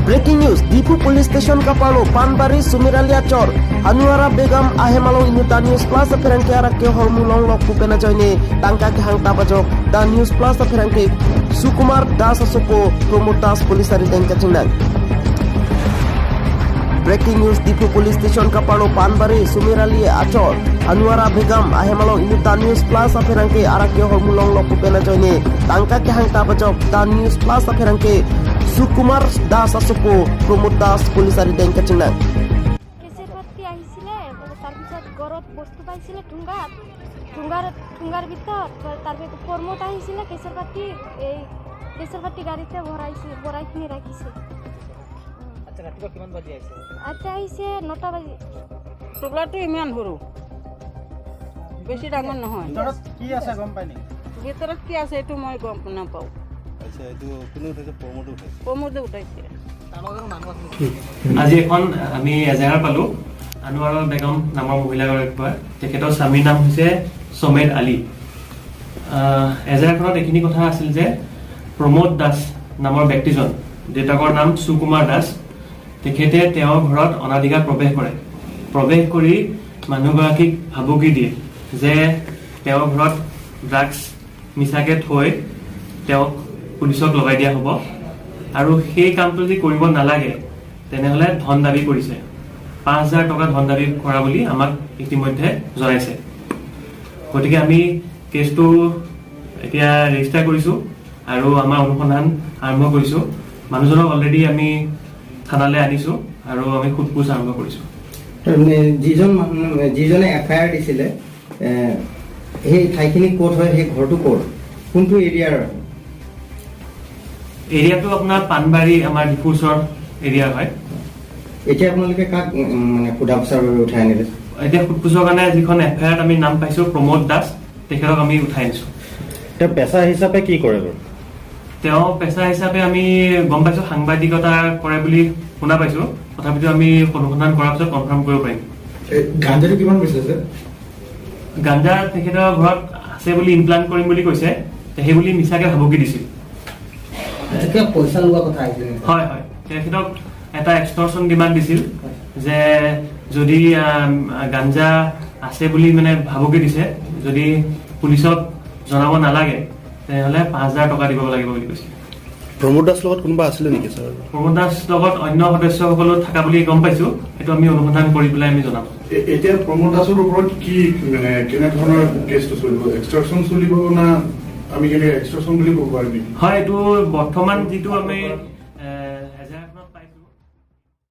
Breaking news, Diphu Police Station kapalo Panbari Sumirali Achor Anuara Begam ahemalo inu The News Plus ferangke arak ke hormulong lok pupena joine tangka ke hang tabajok The News Plus ferangke Sukumar Das Asoko Pramod Das Police ari dengka chinang. Breaking news, Diphu Police Station kapalo Panbari Sumirali Achor Anuara Begam ahemalo inu The News Plus ferangke arak ke hormulong lok pupena joine tangka ke hang tabajok The News Plus ferangke Sukumar Das Asoko Pramod Das Police ari dengka chinang. কেচেৰ পাতি আহিছিলে, তাৰপিছত ঘৰত বস্তু পাইছিলে ঠুংগাত, ঠুংগাৰ ভিতৰত। তাৰপিছত প্ৰমোদ আহিছিলে, কেচেৰ পাতি, এই কেচেৰ পাতি গাড়ীতে ভৰাইছে, ভৰাই কিনি ৰাখিছে। আচ্ছা, ৰাতিপুৱা কিমান বাজি আহিছে? আচ্ছা, আহিছে 9টা বাজি। টোপোলাটো ইমান সৰু, বেছি ডাঙৰ নহয়। ভিতৰত কি আছে গম পাই নেকি? ভিতৰত কি আছে এইটো মই গম নাপাওঁ। আচ্ছা, এইটো কোনে উঠাইছে? প্ৰমোদে উঠাইছে? প্ৰমোদে উঠাইছে। তাৰ লগত মানুহ আছিল? আজি এখন আমি এজাহাৰ পালো আনোৱাৰা বেগম নামৰ মহিলাগৰাকীৰ পৰা। তেখেতৰ স্বামীৰ নাম হৈছে চমেদ আলী। এজাহাৰখনত এইখিনি কথা আছিল যে প্ৰমোদ দাস নামৰ ব্যক্তিজন, দেউতাকৰ নাম সুকুমাৰ দাস, তেখেতে তেওঁৰ ঘৰত অনাধিকাৰ প্ৰৱেশ কৰে। প্ৰৱেশ কৰি মানুহগৰাকীক ভাবুকি দিয়ে যে তেওঁৰ ঘৰত ড্ৰাগছ মিছাকে থৈ তেওঁক পুলিচক লগাই দিয়া হ'ব আৰু সেই কামটো যদি কৰিব নালাগে তেনেহ'লে ধন দাবী কৰিছে। 5,000 টকা ধন দাবী কৰা বুলি আমাক ইতিমধ্যে জনাইছে। গতিকে আমি কেছটো এতিয়া ৰেজিষ্টাৰ কৰিছোঁ আৰু আমাৰ অনুসন্ধান আৰম্ভ কৰিছোঁ। মানুহজনক অলৰেডি আমি থানালৈ আনিছোঁ আৰু আমি সোধ পোছ আৰম্ভ কৰিছোঁ। তাৰমানে যিজন মানুহ, যিজনে এফআইআৰ দিছিলে, সেই ঠাইখিনি ক'ত হয়? সেই ঘৰটো ক'ত, কোনটো এৰিয়াৰ? এৰিয়াটো আপোনাৰ পাণবাৰী, আমাৰ ডিফুৰ ওচৰ এৰিয়া হয়। এতিয়া আপোনালোকে কাক মানে সোধা পোছাৰ বাবে উঠাই আনিলে? এতিয়া সোধ পোছৰ কাৰণে যিখন এফআইআৰত আমি নাম পাইছোঁ প্ৰমোদ দাস, তেখেতক আমি উঠাই আনিছোঁ। তেওঁ পেচা হিচাপে কি কৰে বাৰু? তেওঁ পেচা হিচাপে আমি গম পাইছো সাংবাদিকতা কৰে বুলি শুনা পাইছো। তথাপিতো আমি অনুসন্ধান কৰাৰ পিছত কনফাৰ্ম কৰিব পাৰিম। গাঞ্জাটো কিমান বেচিছে? গাঞ্জা তেখেতৰ ঘৰত আছে বুলি ইমপ্লান্ট কৰিম বুলি কৈছে, সেই বুলি মিছাকে ভাবুকি দিছিল। কিবা পইচা লোৱা কথা আহিছিলে নেকি? হয়, তেখেতক এটা এক্সটৰ্চন ডিমাণ্ড দিছিল যে যদি গাঞ্জা আছে বুলি মানে ভাবুকি দিছে, যদি পুলিচক জনাব নালাগে তেনেহ'লে 5,000 টকা দিব লাগিব বুলি কৈছিল। প্ৰমোদ দাস লগত কোনোবা আছিলে নেকি ছাৰ? প্ৰমোদ দাস লগত অন্য সদস্যসকলো থকা বুলি গম পাইছো। সেইটো আমি অনুসন্ধান কৰি পেলাই আমি জনাম। এতিয়া প্ৰমোদ দাসৰ ওপৰত কি মানে কেনেধৰণৰ কেছটো চলিব? এক্সটৰ্চন চলিব না আমি কেনেকে এক্সটৰ্চন বুলি ক'ব পাৰিম নেকি? হয়, এইটো বৰ্তমান যিটো আমি এজাহাৰখনত পাইছো।